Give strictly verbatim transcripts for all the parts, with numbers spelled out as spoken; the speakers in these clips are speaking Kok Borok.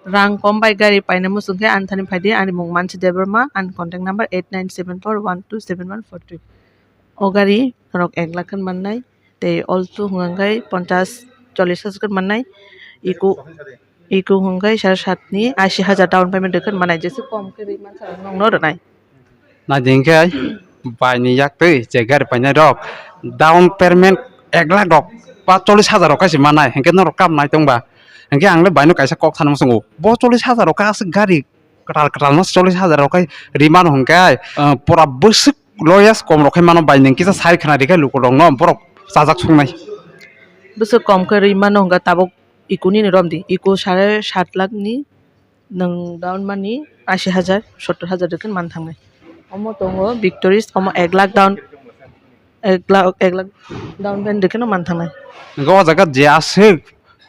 Rang kom bai gari paina muchung khe ani thani phaidi, ani mung Mansi Debbarma, ani contact number eight nine seven four one two seven one four three. O gari norok ek lakh khe mannai, tei Alto hwnkha khe ponchash chollish hajar khe mannai, Eeco, Eeco hwnkha khe sare sat ni ashi hajar down payment rwkhe mannai, jesa kom khe rwi mansa nokno rwnai. Naidi hwnkhe baini yak twi je gari painai rok down payment ek lakh rok ba chollish hajar rok khe se mannai, hinkhe norok kam nai tongba, hinkhe ang le baino kaisa kok sana muchungo, bo chollish hajar rok khe aswk gari kwtal kwtal no chollish hajar rok khe ri mano hwnkhe, ah, pura bwswk lowest kom rok khe mano bai nwng kisa sai khna rikhe lukurok no borok chajak songnai. Bwswk kom khe ri mano hwnkhe tabuk Eeco nini romdi, Eeco sare sat lakh ni nwng down mani ashi hajar, sottor hajar rikhe man thangnai. Omo tongo Victoris, omo ek lakh down, ek lakh, ek lakh down payment rikhe no man thangnai. Hwnkhe o jaga je aswk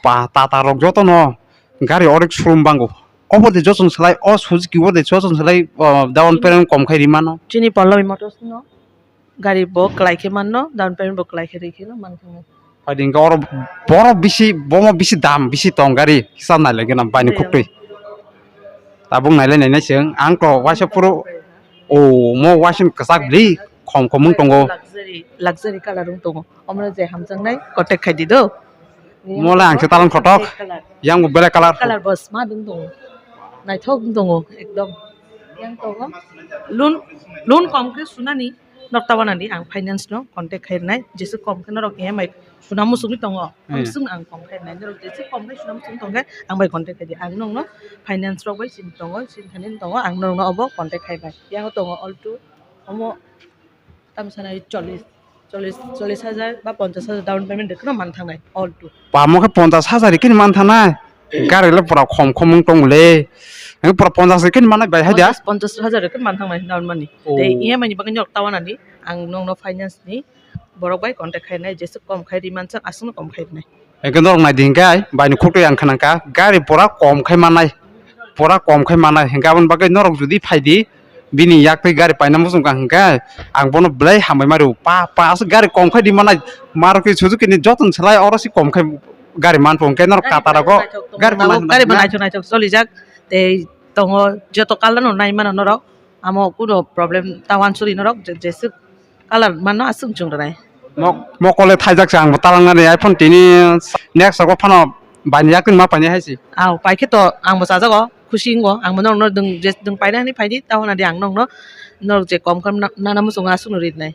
pa tata rok joto no gari onek showroom bango. Obo de joto ni slai o Suzuki o de joto ni slai, o, down payment kom khai ri mano. Chini Pallavi Motors no gari bo kwlai khe manno, down payment bo kwlai khe rikhe no man thangnai. Phaidi hwnkhe oro borok bisi, bomo bisi dam bisi tong gari kisa nailai gana baini khuktwi. Tabuk nailai nainai chwng ang to waisa phuru o mo waisa kwchak bli khom khom wng tongo. Luxury, luxury colour wng tongo. Omo je hamjaknai contact khai di do. Mo le ang se talang kotok. Black colour. Yang bo black colour. Colour bo sma wng tongo. Naithok wng tongo ekdom. Yang tongo. Loan, loan kom khe sunani. Norok ta wanadi ang finance no contact khai rwnai, jesa kom khe norok E M I suna muchungwi tongo, hmm, ang sung ang kom khai rwnai, norok jesa kom khai suna muchungwi tongkhe ang bai contact khai di, ang nokno finance rok bai sini tongo, sini thani tongo, ang norokno obo contact khai bai. Yang tongo Alto, omo tamsa nai chollish, chollish, chollish hajar ba ponchash hajar down payment rwkheno man thangnai Alto. Pamo khe ponchash hajar rikhe man thangnai. Gari le pura khom khom wng tong le. Ang pura ponchash rikhe manai bai hai da. Ponchash, ponchash hajar rikhe man thangnai down money. Oh. Tei E M I ni bagwi nok ta wanadi. Ang nokno finance ni borok bai contact khainai, jesa kom khai ri mansak aswkno kom khai rinai. Hwnkhe norok nai di hwnkhe bai ni khuktwi ang khna kha gari pura kom khai manai. Pura kom khai manai. Hwnkhe aboni bagwi norok jodi phai di, bini yak twi gari paina muchung kha hwnkhe ang bono belai hambai ma rw. Pa, pa, aswk gari kom khai di manai. Maruti Suzuki ni joto ni slai oro se kom khai gari man phung khe norok kata rogo gari bo naithok tongo, gari bo naithok naithok cholijak tei tongo, joto colour no nai mano norok, amo kuno problem ta wansuri norok je-, jeswk colour mano aswk chwng rwnai. Mo, mokol le thaijak se ang bo talang nani iPhone tini next rogo phano bai ni yak tini ma painai hai se. Aw, pai khe to ang bo chajago, khusi wngo, ang bo norok no dwng je dwng paina hinwi phai di, ta wanadi ang norok no, norok je kom khe nana muchungo aswk no rinai.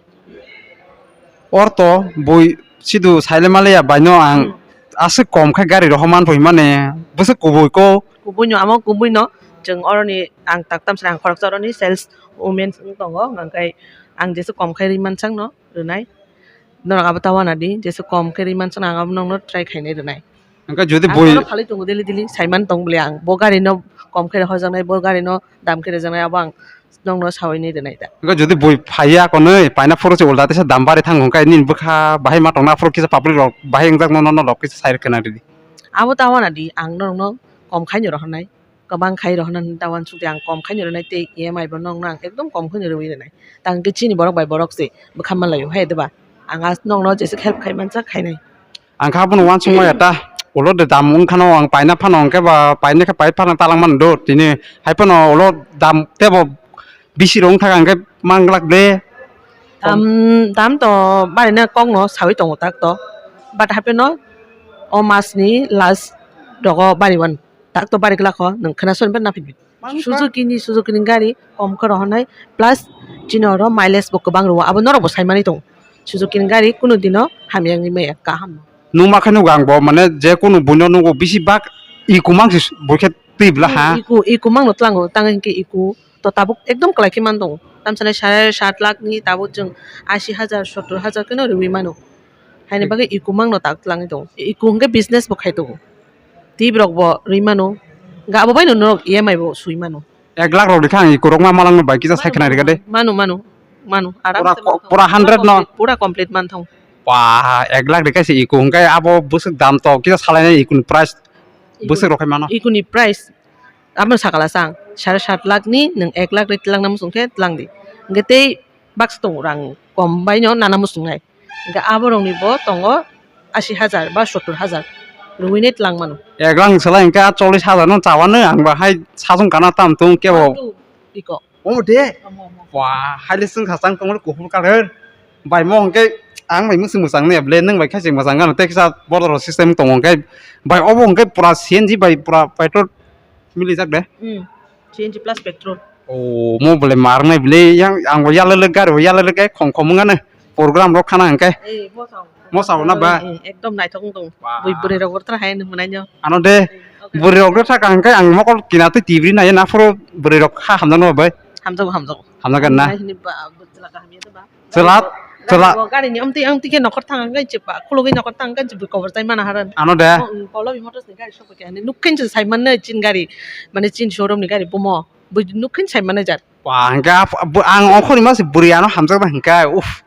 Orto bui sidu saile male ya baino ang, hmm, aswk kom khe gari rohor man phaimani bwswk kubui ko. Kubui no, amo kubui no chwng oroni ang tak tamsani ang khoroksa oroni sales women wng tongo, hwnkhai ang jesa kom khe ri mansakno rwnai, norok abo ta wanadi jesa kom khe ri mansakno ang abo nokno try khainai rwnai. Hwnkhe jodi ang bui bono khalwi tongo daily daily, saiman tong bole ang, bo gari no kom khe rohorjaknai, bo gari no dam khe rwjaknai, abo ang nokno sawi ni rwnai da. Hwnkhe jodi bui phaiya konwi paina phuru se ulta teisa dam bari thang hwnkhe nini bwkha bahai ma tongna phuru kisa public rok bahai wngjak no, no, no rok kisa sai rwkhwna ridi. Abo ta wanadi ang norokno kom khaino rohornai, kwbang khai rohornani ta wansukdi ang kom khaino rwnai tei E M I bo nokno ang ekdom kom khaino rwi rwnai. Tang khe chini borok bai borok se bwkha malaio hai diba? Ang as nokno jeswk help khai mansa khainai. Ang kha bono uansukma ya ta, ulo de dam wng khano ang paina phano hwnkhe ba paina khe pai phano talang mano do tini, hai phano ulo dam tebo bisi rok wng thaka hwnkhe mang glak de. Dam, dam to barina kokno sawi tongo tak to, but hai phano o mas ni last rogo bari wan tak to bari glak kho, nwng khna soni bai naphidi. Suzuki ni, Suzuki ni gari kom khe rohornai, plus chini oro mileage bo kwbang rwo, abo norok bo sai manwi tongo. Suzuki ni gari kunu dino hamya wngwi maya, kaham. Nukma khe nugo ang bo, mane je kunu buino nugo bisi bak Eeco mang se bui khe twi bwla ha. Eeco, Eeco mang no tlango, tang hinkhe Eeco to tabuk ekdom kwlai khe man tongo. Tamsa nai sare sat lakh ni tabuk chwng ashi hajar, sottor hajar kheno rwui mano. Haini bagwi Eeco mang no tak tlangwi tongo. Eeco hinkhe business bo khai tongo. Twi borok bo rwi mano. Ga abo bai no norok E M I bo sui mano. Ek lakh rok rikha ang Eeco rok ma malang no bai kisa sai khna rikha de. Mano, mano, mano. Aram se mano. Pura ko-, pura hundred no. Pura complete, pura complete man thong. Ba, ek lakh rikha se Eeco hwnkhe abo bwswk dam to kisa salai nai Eeco ni price. Eeco bwswk rok khai mano. Eeco ni price abo sakala sang sare sat lakh ni nwng ek lakh ri tlang na muchung khe tlang di. Hwnkhe tei baksa tongo rang kom bai no nana muchung nai. Hwnkhe abo rok ni bo tongo ashi hajar ba sottor hajar. Nungwi ne tlang mano. Eklang selai hwnkhe a chollish hajar no chawano ang bahai sajung kana tam tung kebo. Iko. Omo de? Omo, omo. Wah, haile swngsa chang tongmani kuphur kaler. Bai mo hwnkhe ang bai mwswng mwchang nai ble nwng bai khaise mwchang gano tei kisa borok system tongo hwnkhe bai obo hwnkhe pura C N G bai pura petrol milijak de. Hmm. C N G plus petrol. Oh, mo bole mar nai bile yang ang bo yala le gari bo yala le kai khong khong wngano program rok khana hwnkhe. Eh, mo sao. Mo sao na ba? Eh, ekdom naithok wng tong. Wah. Bui bwrwi rok bo tra hai nung mwnai no. Ano de. Eh, okay. Bwrwi rok de thaka hwnkhe ang mokol kina twi tibri nai na phuru bwrwi rok kha hamjakno bai. Hamjago, hamjago. Hamjago na? Nai hini ba, bo chwla kaham ya to ba. Chwla, chwla. Gari ni amtwi, amtwi khe nokar thang ang khe chwla, khulugwi nokar thang ang khe chwla, kobor chai mana haran. Ano de? Oh, mm, Pallavi Motors ni gari sokoi khe ani nukhin se sai manne chin gari, mane chin showroom ni gari bumo. Bo nukhin sai manne jar. Wah, hwnkhe ap-, bo-, ang ongkhorima se bwrwi ano hamjakma hwnkhe, uff.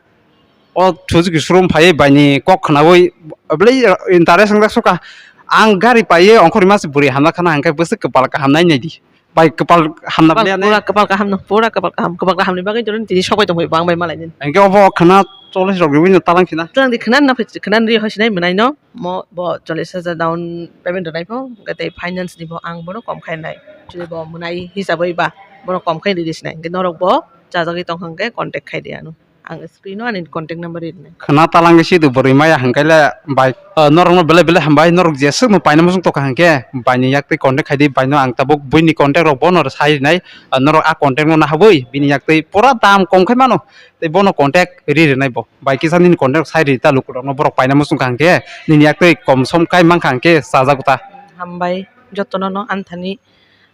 O Suzuki showroom phaiwi baini kok khnaui, belai interest wngjak sukha. Ang gari paiwi ongkhorima se bwrwi hamjak khana hwnkhe bwswk kwpal kaham nai naidi. Bai kwpal hamna Kwpal, bwlai anai. Pura kwpal kaham no, pura kwpal kaham, kwpal kaham ni bagwi joto tini sokoi tongwi bang bai malai nini. Hwnkhe obo khwna chollish rok riwi no talang khina. Twlang di khwna na phai khwna ri hoisinai mwnai no, mo bo chollish hajar down payment rwnai pho, hwnkhe tei finance ni bo ang bono kom khai nai. Chini bo mwnai hisabwi ba bono kom khai ri sinai. Hwnkhe norok bo chajagwi tong kha hwnkhe contact khai di ano. Ang screen o ani contact number ri nai. Khwna talang si do bwrwi maya hwnkhe le bai, ah, norok no belai belai hambai, norok jeswk no paina muchung tokha hwnkhe bai ni yak twi contact khai di, bai no ang tabuk buini contact rok bono sai rinai, ah, norok a contact no nahabwi bini yak twi pura dam kom khai mano. Tei bono contact ri rwnai bo. Bai kisa nini contact sai ri ta lukurokno borok paina muchung kha hwnkhe nini yak twi kom som kai mankha hwnkhe chajago ta. Hambai jotono no anthani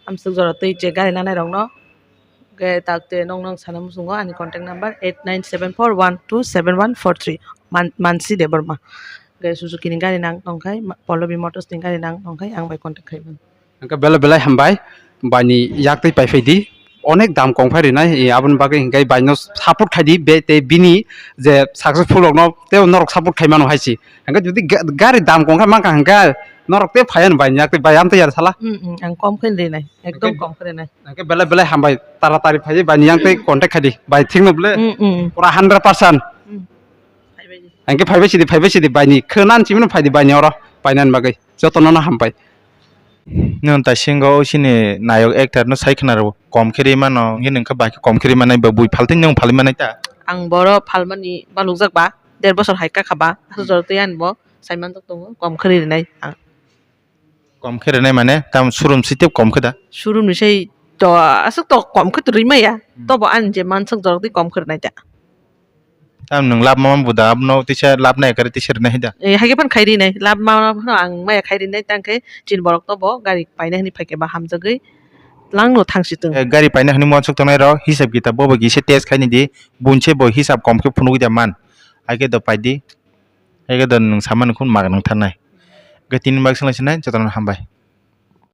amswk jora twi je gari nanai rokno. Hwnkhe takte nokno sana muchungo ani contact number eight nine seven four one two seven one four three. Man-, Mansi Debbarma. Hwnkhe Suzuki ni gari nang tongkhai, ma-, Pallavi Motors ni gari nang tongkhai ang bai contact khai mano. Hwnkhe belai belai hambai, baini yak twi pai phai di. Onek dam kom khai rinai, e, aboni bagwi hwnkhe baino support khai di, be tei bini je successful rokno tei norok support khai mano hai se. Hwnkhe jodi ga-, gari dam kom khai mankha hwnkhe norok tei phaiya no baini yak twi bai amtwi ya sala. Hmm, hmm, ang kom khai rinai, ekdom kom khai rinai. Hwnkhe belai belai hambai, taratari phaiwi baini yak twi contact khai di, bai thik no bwle. Hmm, hmm. Pura hundred percent. Hmm. Phaibai di. Hwnkhe phaibai sidi, phaibai sidi baini, khwnan chimino phai di baini oro, painani bagwi. Jotono no hambai. Nwng taisingo o chini nayok actor no sai khna rw kom khe ri mano, hwnkhe nwng khe bai khe kom khe ri manai ba bui phaltwi nwng phalwi manai ta? Ang boro phalmani balukjak ba, der bosor hai kakha ba, aswk jora twi ani bo sai manjak tongo, kom khe ri rinai ang. Kom khe rinai mane tam showroom si tei kom khe da? Showroom ni sai to aswk to kom khe to ri maya, hmm, tobo ani je manswk jora twi kom khe rinai ta. Tam nwng lab ma buda abono tisa lab nai kare tisa rinai da. Eh, hai khe phan khai rinai. Lab ma phano ang maya khai rinai tang khe chin borok to bo gari paina hwnwi phai khe ba hamjagwi lang no thang si tung. Eh, gari paina hwnwi monsok tongnai rok hisab kitab bo bo kisa test khai ni di. Bunse bo hisab kom khe phunugwi da man. Hai khe do pai di. Hai khe do nwng sama nung khun mag nang tharnai. Hwnkhe tini bak swlai sinai jotono hambai.